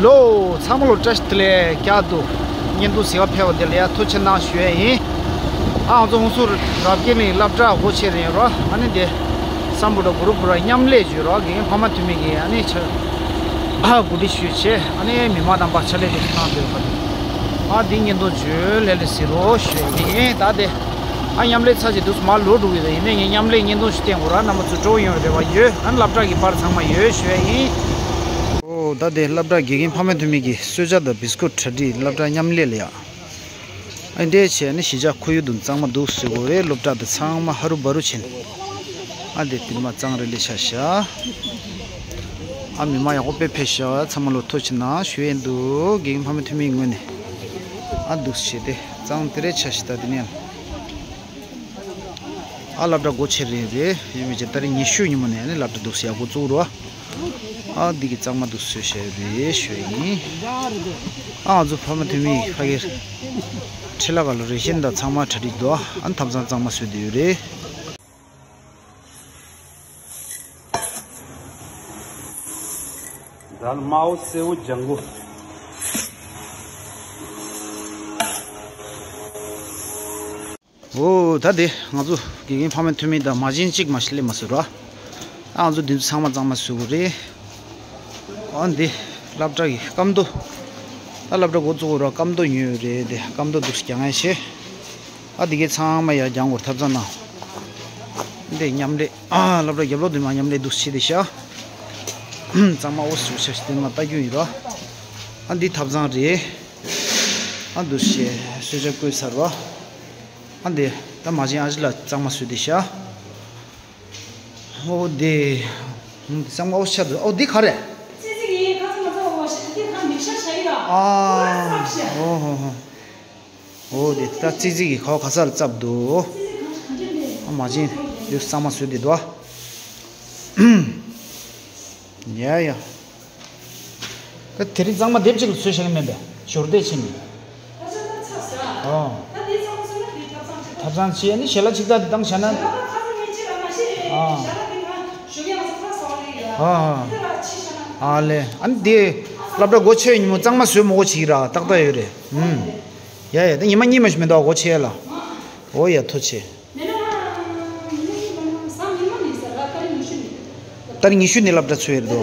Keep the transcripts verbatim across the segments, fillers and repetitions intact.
ལོ། ཚང་མ་ལོ་བཀྲ་ཤིས་བདེ་ལེགས། བསྐྱར་དུ་བརྙན་ཐུང་གཟིགས་ག་ཕེབས་པ་དེ་ལ་ཡ་ཐུགས་རྗེ་གནང་ཞུ་ཡས་ཡིན། ཨ་ང་ཚོ་ཧུན་སུར་རབ་རྒྱས་གླིང་སློབ་གྲྭ་སྒོ་ཕྱེ་རན་རོ། ཨ་ནི་དེ་སམ་བྷོ་ཊ་གུ་རུ་པུ་ར་མཉམ་ལས་བརྗོད་རོ། དགེ་རྒན་ཕ་མ་འཐུས་མི་གིས་ཨ་ནི་ཆ་ཨ་གོ་སྒྲིག་ཞུས་བྱས། ཨ་ནི་མི་མང་རྣམ་པ་ཕྱག་ལས་དེ་གནང་སྡོད་པ་དེ། ཨ་འདི་བརྙན་ཐུང་བརྗོད་ལས་ལས་གཟིགས་རོགས་ཞུ་ཡས་ཡིན། ད་དེ་ཨ་མཉམ་ལས་ཚར་རྗེས་དུས་མར་ལོག་འགྲོ་གི་རེད། ཡིན་ནའི་ངས་མཉམ་ལས་བརྙན་ཐུང་ཞིག་བསྟན་དགོས་ར། རྣམ་པ་ཚོ་སྤྲོ་པོ་ཡོང་བའི་རེ་བ་ཡོད། ཨ་ནི་སློབ་གྲྭ་གི་པར་ཚང་མ་ཡོད་ཞུ་ཡས་ཡིན། ཨོ་ད་དེ་སློབ་གྲྭ་དགེ་རྒན་ཕ་མ་འཐུས་མི་གིས་གསོལ་ཇ་དང་བིས་ཀུད་གྲ་སྒྲིག་སློབ་གྲྭ་མཉམ་ལས་ལ་ཡ། ཨ་འདྲས་བྱས་ནས་གཞིས་ཆགས་ཁོར་ཡུག་དང་གཙང་མ་འདུག་ཟེར་དགོས་རེད། སློབ་གྲྭ་དེ་ཚང་མ་ཧ་རུ་བ་རུ་བྱས་ནས། ཨ་འདི་དེ་མ་གཙང་རེ་ལས་ཆ་བཞག་ཨ་མི་མང་ཡག་པོ་དཔེ་ཕེབས་ཤག་ཚང་མ་ལོ་ཐུགས་རྗེ་གནང་ཞུ་ཡས་འདུག་དགེ་རྒན་ཕ་མ་འཐུས་མིའི་ངོས་ནས། ཨ་འདུག་བྱས་ཏེ་གཙང་དེ་རེད་ཆ་ཞིག་ད་དེ་ནས། ཨ་སློབ་གྲྭ་སྒོ་ཕྱེ་རན་རེད། ཡིན་པའི་ཆ་ད་རེས་ཉི་ཤུ་ཉིན་མོ་ནས་ནི་སློབ་གྲྭ་འདུག་སེ་ཡག་པོ་བཙུགས་རོགས། ཨ་འདི་གི་གཙང་མ་འདུག་སེ་བྱས་རེད་ཞུ་ཡིན། ཨ་ང་ཚོ་ཕ་མ་འཐུས་མི་ཕ་གིར་ཁྲི་ལ་ག་ལོ་རེ་བཞིན་དང་ཚང་མ་གྲ་སྒྲིག་འདུག་ཨ་ཐབ་ཚང་གཙང་མ་བཟོས་བསྡད་ཡོད་རེད། དལ་དམར་པོ་སེར་པོ་ལྗང་གུ། འོ་ད་དེ་ང་ཚོ་དགེ་རྒན་ཕ་མ་འཐུས་མི་དང་མ་བྱན་གཅིག་མ་ཞིག་སླེབས་མ་སོང་ར། ཨ་ང་ཚོ་འདི་ཚོ་ཚང་མ་གཙང་མ་བཟོ་དགོས་རེད། ཨ་འདི་སློབ་གྲྭ་གི་སྐམ་མདོ། ད་སློབ་གྲྭ་འགོ་བཙུགས་ར་སྐམ་མདོ་ཉོས་ཡོད་རེད། དེ་སྐམ་མདོ་འདུག་སེ་རྒྱག་མཁན་བྱས། ཨ་འདི་གའི་ཚང་མ་ཡར་རྒྱག་དགོས་ཐབ་ཚང་ནང་། འདི་མཉམ་ལས་ཨ་སློབ་གྲྭ་རྒྱབ་ལོགས་འདི་མ་མཉམ་ལས་འདུག་སེ་བྱས་ཏེ་ཤག་གཙང་མ་འོ་ཟུག་ཆ་ཞིག་འདི་མ་ལྟ་རྒྱུ་ཡིན་ར། ཨ་འདི་ཐབ་ཚང་རེད། ཨ་འདུག་སེ་གསོལ་ཇ་བསྐོལ་ཚར་བ། ཨ་འདི་ད་མ་བྱན་ཨ་ཅེ་ལགས་གཙང་མ་བཟོས་ཏེ་ཤག་འོ་འདི། ཧུམ་གཙང་མ་འོ་ཤ་འདུག་འོ་འདི་ག་རེད། ཙི་ཙི་གི་ཁ་ཚ་མ་ཚ་འོ་ཤ་དེ་ཁ་མིག་ཤ་ཤ་ཡི་ར། ཨ། ཁ་ཚ་ཤ། འོ་ཧོ་ཧོ། འོ་དེ་ད་ཙི་ཙི་གི་ཁ་བ་ག་ས་ལ་བཙབ་འདུག་ཙི་ཙི་གང་ཤ་གང་འདྲ་མེད། ཨ་མ་བྱན་འདི་གཙང་མ་བཟོས་ཏེ་འདུག་ཡ་ཡ། ད་དེ་རིང་གཙང་མ་སྡེབ་གཅིག་ལ་བཟོས་བཞག་གི་མིན་པས། ཞོར་འདེབས་བྱས་ནས། ཨོ། ཐབ་ཚང་བྱས་ནས་ཞལ་ལག་གཅིག་ལྟ་དེ་བཏང་བཞག་ན། ཨ། ཨ་ལེ། ཨ་ནི་དེ་སློབ་གྲྭ་སྒོ་ཕྱེ་ཉིན་མོ་གཙང་མ་བཟོས་མོ་གོ་བྱེད་ཀྱི་ར་ཏག་ཏག་ཡོད་རེད། ཨུམ། ཡ་ཡ་ད་ཉི་མ་གཉིས་མ་ཞིག་མི་འདུག་སྒོ་ཕྱེ་ལ། ཨོ་ཡ་ཐུགས་རྗེ་ཆེ། ཏ་རིག་ཉི་ཤུ་ནས་སློབ་གྲྭ་ཚུགས་ཡོད་རེད་དོ།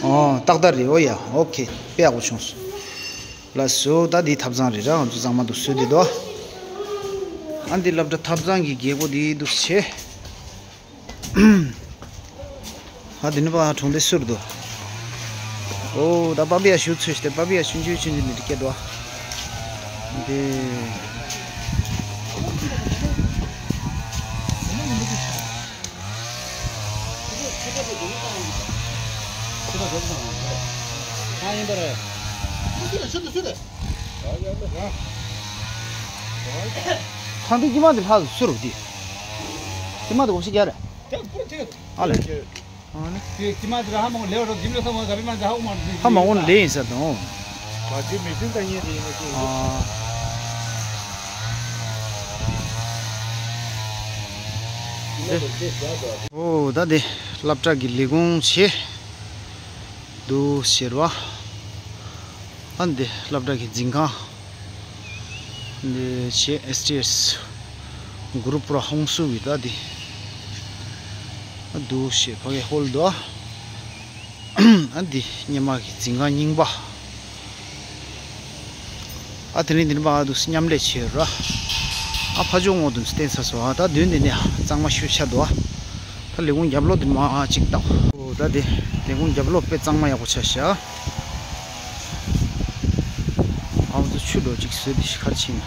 ཨོ་ཏག་ཏག་རེད། ཨོ་ཡ་ཨོ་ཁེ་དཔེ་ཡག་པོ་བྱུང་སོང་། ལགས་སོ། ད་འདི་ཐབ་ཚང་རེད་ར། ང་ཚོ་གཙང་མ་འདུག་བཟོས་བསྡད་དོ། ཨ་འདི་སློབ་གྲྭ་ཐབ་ཚང་གི་རྒྱལ་སྒོ་འདི་འདུག་བྱས། ཨ་འདི་ནི་པ་གྲོང་སྡེ་ཟུར་དུ། ཨོ་ད་པ་པི་ཡ་ཞུ་ཚོད་ཤི་ཏེ་པ་པི་ཡ་ཆུང་ཆུང་ཆུང་ཆུང་ནི་རིག་སྐད་དོ། འདི། ཁང་པའི་དཀྱིལ་མ་དེ་ལྷག་ཏུ་སུ་རུ་དེ། དཀྱིལ་མ་དེ་གོམས་གཤིས་རྒྱག་རེད། ཨ་ལས། ཨ་ནི། ཧ་མ་གོ་ནི་ལས་ཡིན་ཟེར་དང་། ཨ། ཨོ་ད་དེ་སློབ་གྲྭ་གི་ལས་ཁུངས་བྱས། འདུག་ཟེར་བ། ཨ་འདི་སློབ་གྲྭ་གི་འཛིན་ཁང་། འདི་བྱས་ཨེས་ཊི་ཨེས་གུ་རུ་པུ་ར་ཧོང་སུ་བི་ད་འདི། ཨ་འདུག་ཟེར་ཕ་གི་ཧོལ་འདུག་ཨ་འདི་སྔོན་མ་གི་འཛིན་ཁང་རྙིང་པ། ཨ་དེ་རིང་འདི་ནི་པ་ཨ་འདུག་མཉམ་ལས་བྱས་ར། ཨ་ཕ་ཇོ་ངོ་དུ་བསྟན་ས་སོ། ཨ་ད་མདུན་འདི་ནས་གཙང་མ་ཤུ་ཆ་འདུག་ཨ། ད་ལས་ཁུངས་རྒྱབ་ལོགས་འདི་མ་ཨ་གཅིག་བལྟ། ཨོ་ད་དེ་ལས་ཁུངས་རྒྱབ་ལོགས་དཔེ་གཙང་མ་ཡག་པོ་ཆ་བཞག་ཨ་ང་ཚོ་ཆུ་འགྲོ་གཅིག་བཟོས་འདི་ཤི་ཁར་ཕྱིན་ན།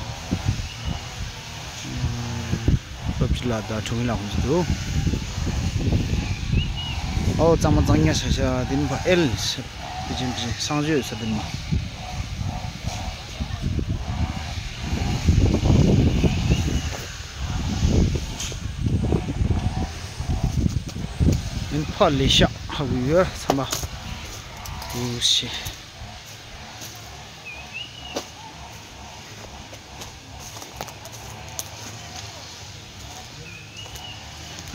སློབ་སྤྱི་ལགས་དང་དྲུང་ཡིག་ལགས་ཁོང་ཚོ་འདུག་ཨོ་གཙང་མ་གཙང་ཉག་ཆ་བཞག་འདི་ནི་པ་ཨེལ། དེ་ཅན་དེ་ཅན་གསང་སྤྱོད་ས་དེ་མ། ཨིན་ཕ་ལེ་ཤ་ཧ་གུ་ཡོད་ཚང་མ། འུ་ཤི།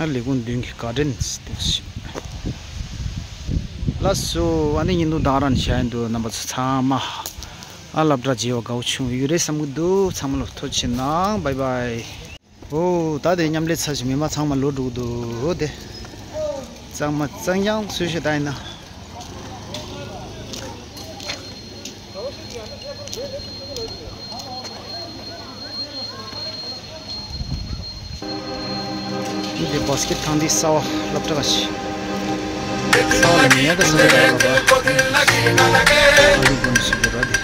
ཨ་ལས་ཁུངས་མདུན་གྱི་གར་ཌེན་སི་དེ་ཞིག་ལགས་སོ། ཨ་ནི་ཉིན་དུ་དང་རང་བྱ་ཡིན་འདུག་རྣམ་པ་ཚོ་ཚང་མ། ཨ་སློབ་གྲྭ་བརྗེ་བ་དགའ་བོ་བྱུང་ཡོད་རེད་བསམ་གི་འདུག་ཚང་མ་ལ་ཐུགས་རྗེ་གནང་། བའི་བའི། ཨོ་ད་དེ་མཉམ་ལས་ཚར་ཞིག་མི་མ་ཚང་མ་ལོ་དྲུག་འདུག་དེ། གཙང་མ་གཙང་རྐྱང་ཚུལ་ཞིག་ད་ཡིན་ན། འདི་བཱ་སི་ཀེཊ་ཐང་འདི་གསར་བ་སློབ་གྲྭ་ག་ཞིག་གསར་བ་ལ་མི་ཡག་ག་གསར་བ་ར་བ་བ། ཨ་རུ་དགོན་ཞིག་གི་ར་དེ།